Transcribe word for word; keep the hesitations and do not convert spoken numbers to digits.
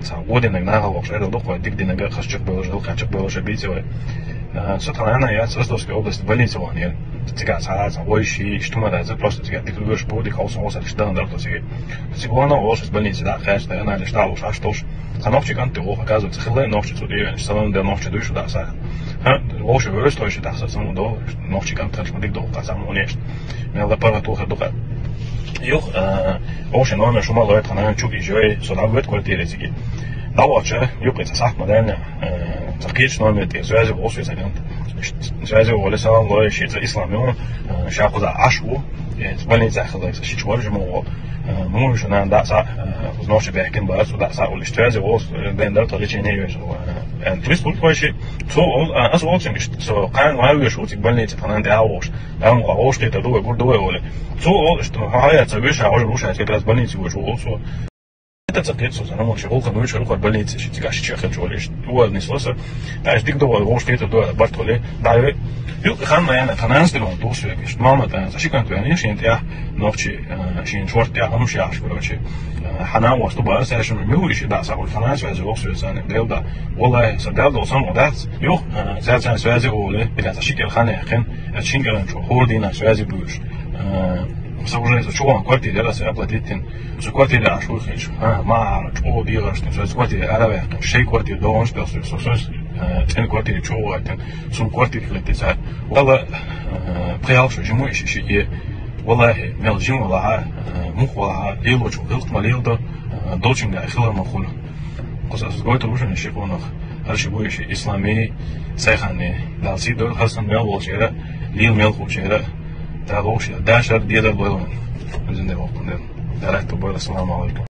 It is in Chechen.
Цхьа гӀо динарг нахала воккхуш, эрла дукха вай дика динарг, хаза чакхбевллаш, гӀиллакхехь чакхбевллаш бийца вай. Э, со тхьана яц Ростовской области больнице вахана яр. Цига цхьа, цхьа вой ши, иштта ма дац, просто цига дика лоьраш бу, дика хьовса, хьовса, иштта дан дар тхо цига. Цига вахана волуш, из больнице дӀа а кхаьчна, анализ тӀе а луш, Ӏаш долуш. Цхьа нохчийн кӀант тӀе воху, оказывается, хилла нохчи цу тӀе веана, салам де нохчи дуй шу дӀа а сагӀа. ХӀа, вовше вевзаш тхойша дӀа а сагӀа, само до, нохчийн кӀант хилча ма дика доху, цхьа само нешта. Мел ла паргӀат вохар дукха. Юха, а, вовше номер шу ма лой, тхьана чу гижой, со дӀавоьду квартире циги. ДӀавоьдуш, юкъе цхьа сахьт ма даьлла, а, цхьа кхечу номер тӀе связи волуш веза кӀант. Связи воле, салам лой, ши цӀа Ислам ю, а, ша кхуза Ӏаш ву, э, больница хилла, ши чу варжа ма ву. Э, муха шу нана дӀа а сагӀа, э, уз нохчи бехкина бара, цу дӀа а сагӀа улиш. Связи волуш, э, бен дар тхо лечение веш, э, э, турист пурт вайши, цо вол, а, ас волчун иштта, со кхана ван веш ву, цига больнице тхьана тӀе а волуш. Амма хьо вовшахкхетар ду вай, гур ду вай оле. Цо олу, иштта, хьо хьаяц ца вуьйш, хьо хьожа вуш, хьайца как раз больнице вуьйш ву, цо. Это ца кхета со, ца хӀума, ши гӀуллакх вуьйш, хӀара больнице, ши цига ши чехачу оле, иштта, уьвала нисло со. Даьш дика ду вай, вовшахкхетар ду, барт хуле, дӀа вай. Юкъа хан ма яна, тхьана стилон тус вегаш. Мама, тхьана, ца ши кӀант веана, шен тӀехь, нохчи, э, шен шорт тӀехь, хӀумаш яхаш, короче. Э, хьана восту бара, саьшин, мила вуьйш, дӀа сагӀа, тхьана связи волуш веза, Дела да. Валлахи, со Дела долу самукъа дац. Юха, э, цаьрца связи оле, и ца ши кӀира хан яьккхина, э, шин кӀира чу хӀора дийнахь связи буьйш. Э, со уже со чу ван квартира яра, аса оплатить дина. Со квартира Ӏаш ву хилча. А, ма, чӀогӀа дегӀарш дина, со квартира ара ваьккхина. Шайн квартира догӀанаш дела со, со, со, э, цӀена квартира чу ву гӀаттина. Сум квартира хилийтина цара. Вала, э, пхи-ялх шо жима иши ши е. Валлахи, мел жима валахьа, э, мух валахьа, лелочу гӀиллакх ма леладо, э, долчуьнга хилар ма хуьлу. Кхуза аса гойтур бу шуна ши къонах, хӀара ши буй ши Исламий, Сайханний, Дала сий дойла, хӀара санна мел волчера, лийла мел хучера, Дала вовшах дашар, дедар бойла. Иза де воккхун ден. Дала аьтту бойла, ассаламу алайкум.